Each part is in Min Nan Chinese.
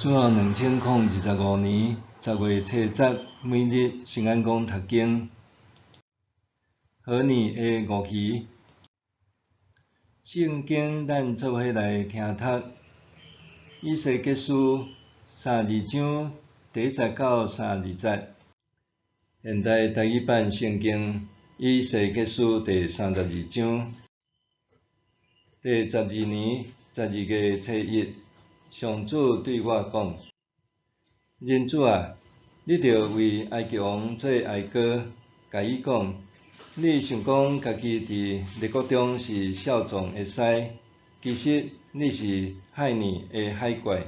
主後2025年10月初十，每日聖安講讀經。和你的鱷魚。聖經咱做伙來聽讀。以西結書32章第一節到32節。現代台語版聖經以西結書第三十二章。第十二年12月初一，上主對我講：人子啊，你著為埃及王做哀歌，共伊講：你想講家己佇列國中是少壯的獅，其實你是害膩的海怪。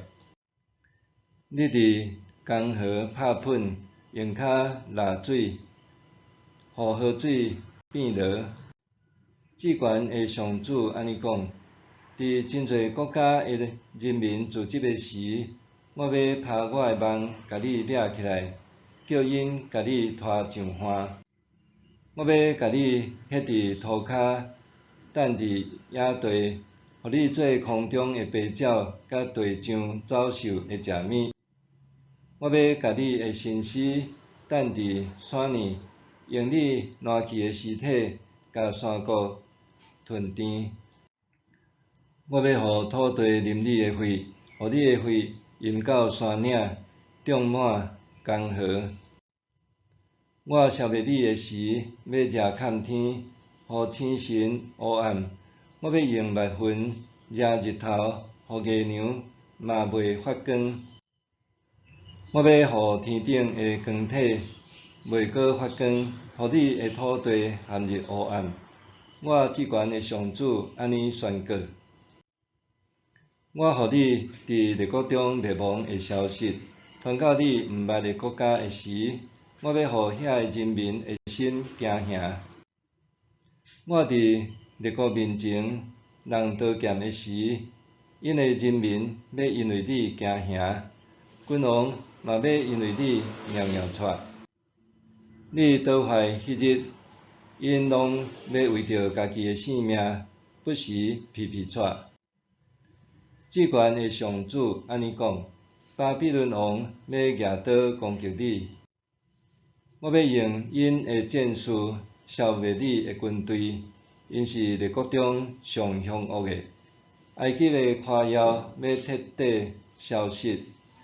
你佇江河拍噴，用跤抐水，予河水變濁。至懸的上主按呢講：佇真濟國家的人民聚集的時，我欲拍我的網，共你掠起來，叫𪜶共你拖上岸。我欲共你歇佇塗跤，擲佇野地，予你做空中的飛鳥，佮地上走獸的食物。我欲共你的身屍擲佇山裡，用你爛去的屍體，共山谷吞甜。我欲予土地啉你的血，予你的血淹到山嶺，漲滿江河。我消滅你的時，欲掠崁天，予星辰烏暗。我欲用密雲掠日頭，予月娘嘛袂發光。我欲予天頂的光體袂閣發光，予你的土地陷入烏暗。我至懸的上主按呢宣告：我予你佇列國中滅亡的消息，傳到你毋捌的國家的時，我欲予遐的人民的心驚嚇。我佇列國面前弄刀劍的時，𪜶的人民欲因為你驚嚇，君王嘛欲因為你搖搖掣。你倒壞彼日，𪜶攏欲為著家己的性命，不時皮皮掣。至懸的上主按呢講：巴比倫王欲舉刀攻擊你，我欲用𪜶的戰士消滅你的軍隊，𪜶是列國中上兇惡的。埃及的誇耀欲徹底消失，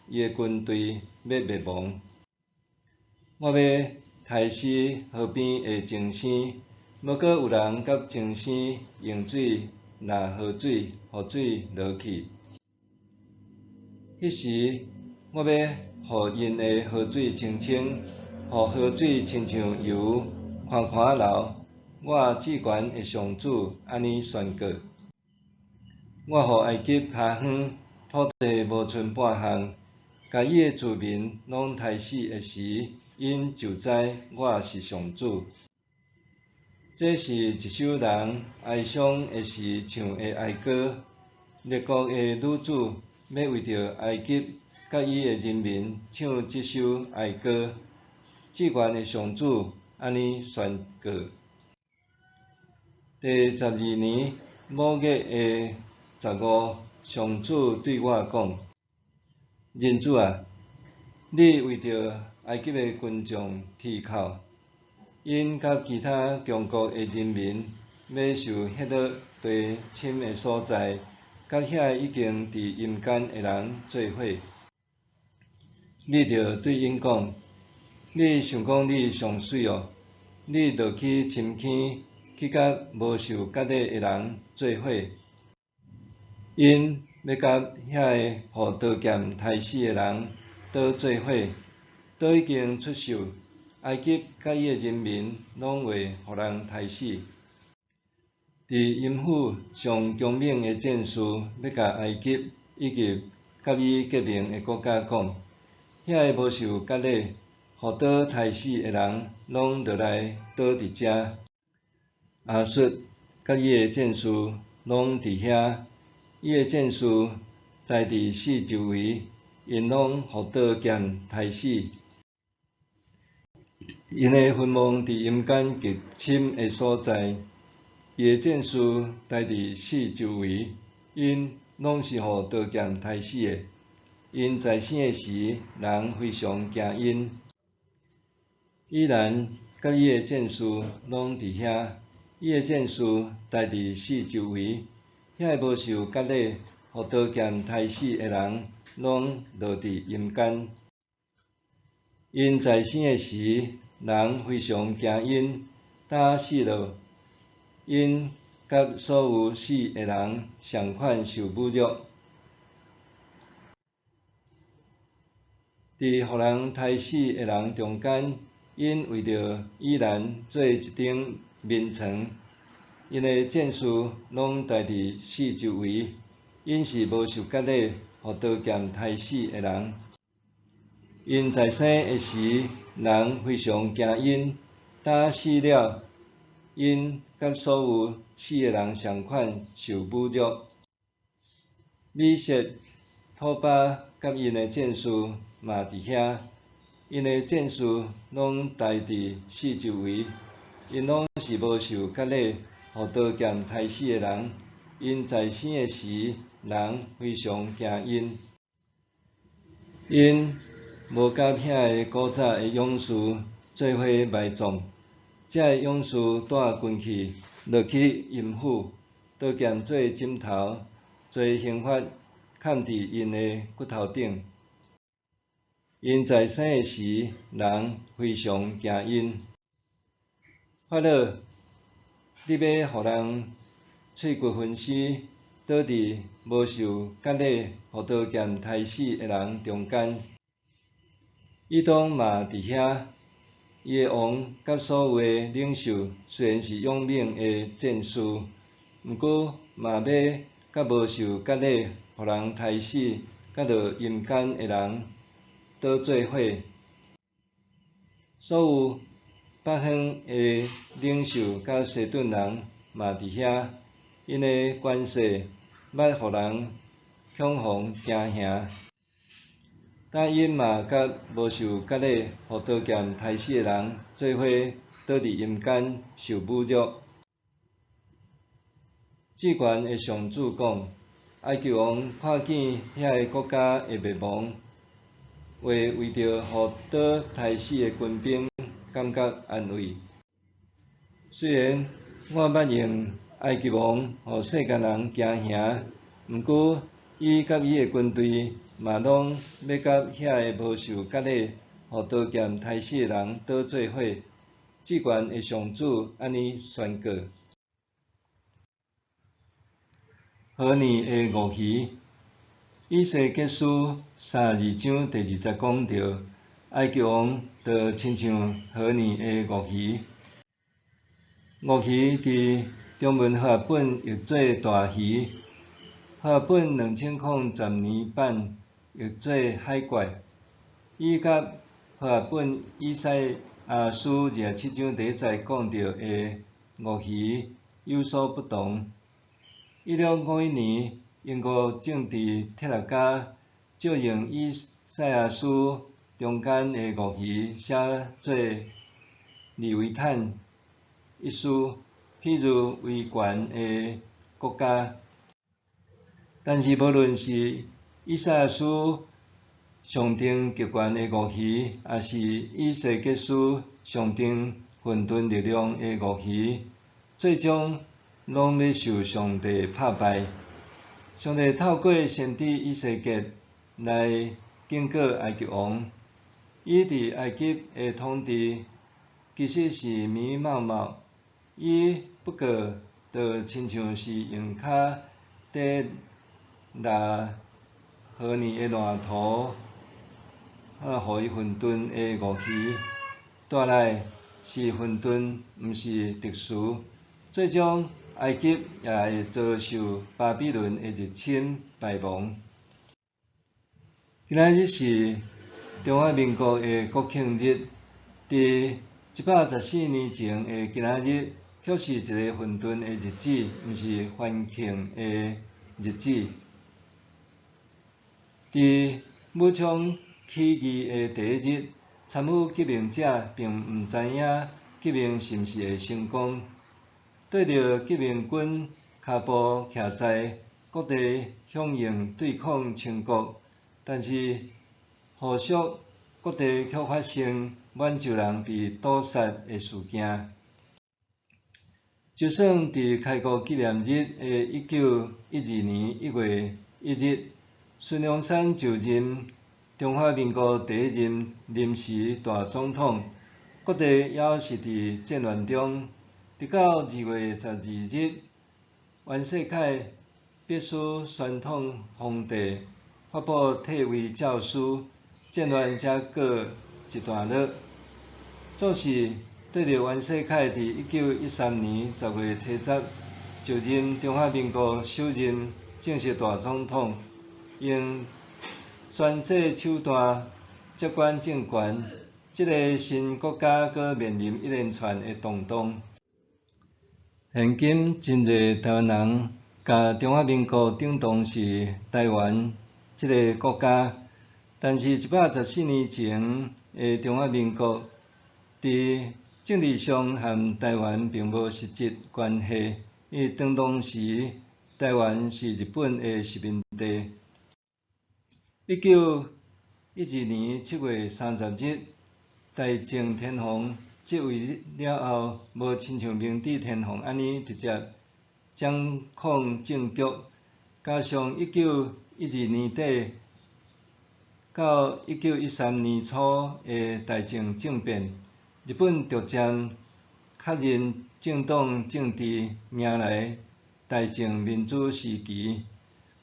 伊的軍隊欲滅亡。我欲刣死河邊的精牲，無閣有人佮精牲用水抐河水，予水落去。彼時，我欲予𪜶的河水清清，予河水親像油，寬寬流。我至懸的上主按呢宣告：我予埃及趴荒，土地無賰半項，共伊的子民攏刣死的時，𪜶就知我是上主。這是一首人哀傷的時唱的哀歌。列國的女子欲為著埃及佮伊的人民唱這首哀歌。至懸的上主按呢宣告：第十二年某月的十五，上主對我講：人子啊，你為著埃及的軍將啼哭，𪜶佮其他強國的人民欲受彼落地深的所在，佮遐已經佇陰間的人做伙。你著對𪜶講：你想講你上媠哦，你落去深坑，去佮無受割禮的人做伙。𪜶欲佮遐个予刀劍刣死的人倒做伙，刀已經出售，埃及佮伊的人民攏會予人刣死。佇陰府上強猛的戰士欲共埃及以及佮伊結盟的國家講：遐个無受割禮、予刀刣死的人，攏落來倒佇遮。亞述佮伊的戰士攏佇遐，伊的戰士待佇四周圍，𪜶攏予刀劍刣死。𪜶的墳墓佇陰間極深的所在，伊的戰士待佇四周圍，𪜶攏是予刀劍刣死的。𪜶在生的时，人非常惊𪜶。以兰佮伊的战士拢伫遐，伊的战士待伫四周围，遐个无受割礼，予刀剑刣死的人，拢落伫阴间。𪜶在生的时，人非常惊𪜶，焦死了，𪜶佮所有死的人仝款受侮辱。伫予人刣死的人中间，𪜶为著以兰做一顶眠床，𪜶的战士拢待伫四周围，𪜶是无受割礼，予刀剑刣死的人。𪜶在生的时，人非常惊𪜶，焦死了，𪜶佮所有死的人仝款受侮辱。米设、土巴佮𪜶的战士嘛伫遐，𪜶的战士拢待伫四周围，𪜶拢是无受割礼，予刀剑刣死的人。𪜶在生的时，人非常惊𪜶。𪜶无佮遐个古早的勇士做伙埋葬，这个勇士带军去落去阴府，刀剑做枕头，做刑罚崁伫𪜶的骨头顶。𪜶在生的时，人非常惊𪜶。法老，你欲予人喙骨分尸，倒伫无受割礼、予刀剑刣死的人中间。以东嘛伫遐，伊的王佮所有的领袖虽然是勇猛的战士，毋过嘛欲佮无受割礼、予人刣死、佮落阴间的人倒做伙。所有北方的领袖佮西顿人嘛伫遐，𪜶的权势捌予人恐惶惊吓。但𪜶嘛佮无受割礼、予刀剑刣死的人做伙倒伫阴间受侮辱。至悬的上主讲：埃及王看见遐个国家会灭亡，会为著予刀刣死的军兵感觉安慰。虽然我捌用埃及王予世间人惊吓，毋过伊佮伊的军队嘛拢欲佮遐个无受割礼、予刀剑刣死的人倒做伙。至悬的上主按呢宣告。何年的鳄鱼？以西结书32章第2节讲著，埃及王就亲像何年的鳄鱼。鳄鱼伫中文和合本译做大鱼，和合本2010年版译做海怪。伊佮和合本以赛亚书27章第1节讲著的鳄鱼有所不同。1651年，英国政治哲学家借用以赛亚书中间的鳄鱼写做利维坦一书，譬喻威权的国家。但是，无论是以赛亚书象征极权的鳄鱼，抑是以西结书象征混沌力量的鳄鱼，最终拢欲受上帝拍败。上帝透过先知以西结来警告埃及王，伊伫埃及的统治其实是密密麻麻，伊不过就亲像是用跤伫拉河泥的烂土，予伊混沌的鳄鱼，带来是混沌，毋是特殊。最终，埃及也会遭受巴比伦的入侵败亡。今仔日是中华民国的国庆日，伫114年前的今仔日，却是一个混沌的日子，毋是欢庆的日子。伫武昌起义的第一日，参与革命者并毋知影革命是毋是会成功。对著革命军跤步徛在各地响应对抗清国，但是後續各地卻發生滿洲人被屠殺的事件。就算佇開國紀念日的1912年1月1日，孫中山就任中華民國第一任臨時大總統，各地猶是佇戰亂中。直到2月12日，袁世凱必須宣統皇帝發布退位詔書，戰亂才告一段落。總是對著袁世凱佇1913年10月七十就任中華民國首任正式大總統，用專制手段接管政權，這个新國家閣面臨一連串的動盪。現今真濟台灣人共中華民國等同是台灣這个國家，但是114年前的中華民國，佇政治上和台灣並無實質關係，因為當時台灣是日本的殖民地。1912年7月30日，大正天皇即位了後，無親像明治天皇按呢直接掌控政局，加上1912年底到1913年初的大正政變，日本逐漸確認政黨政治，迎來大正民主時期。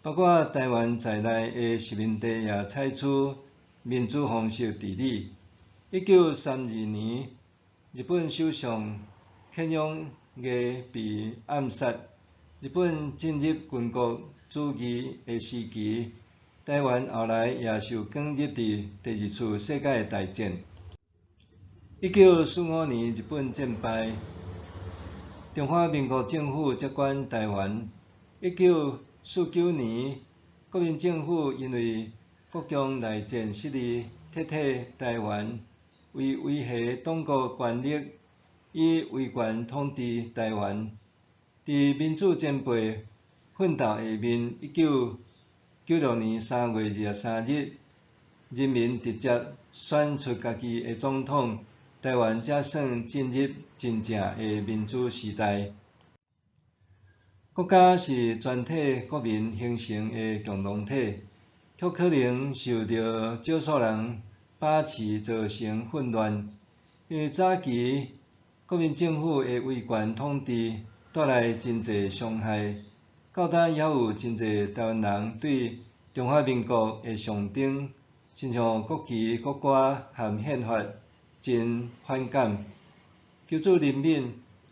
包括台灣在內的殖民地也採取民主方式治理。1932年，日本首相犬養毅被暗殺，日本進入軍國主義的時期。台灣後來也受捲入佇第二次世界大戰。1945年，日本戰敗，中華民國政府接管台灣。1949年，國民政府因為國共內戰失利，撤退台灣，為維繫黨國權力，以威權統治台灣。佇民主前輩奮鬥下面，1996年3月23日，人民直接選出家己的總統，台灣才算進入真正的民主時代。國家是全體國民形成的共同體，卻可能受著少數人把持造成混亂。因為早期國民政府的威權統治帶來真濟傷害，到今猶有真濟台灣人對中華民國的象徵，親像國旗、國歌和憲法，真反感。求主憐憫，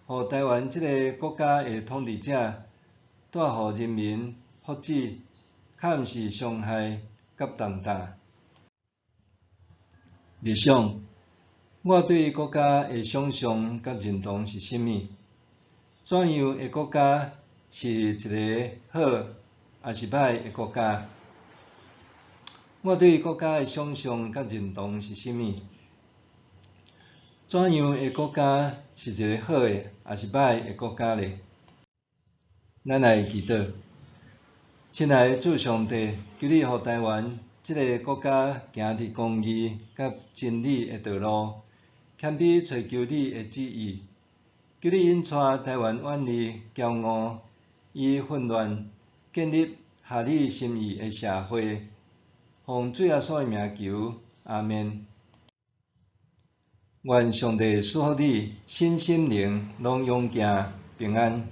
予台灣這个國家的統治者帶予人民福祉，較毋是傷害佮重擔。日想，我對國家的想像佮認同是啥物？怎樣的國家是一个好，抑是䆀的國家？我對國家的想像佮認同是啥物？怎樣的國家是一个好的，抑是䆀的國家呢？咱來祈禱，親愛的主上帝，求你予台灣這个國家行佇公義佮真理的道路，謙卑揣求你的旨意。求你引帶台灣遠離驕傲與混亂，建立合你心意的社會。奉主耶穌的名求，阿們。願上帝賜福你，身心靈攏勇健平安。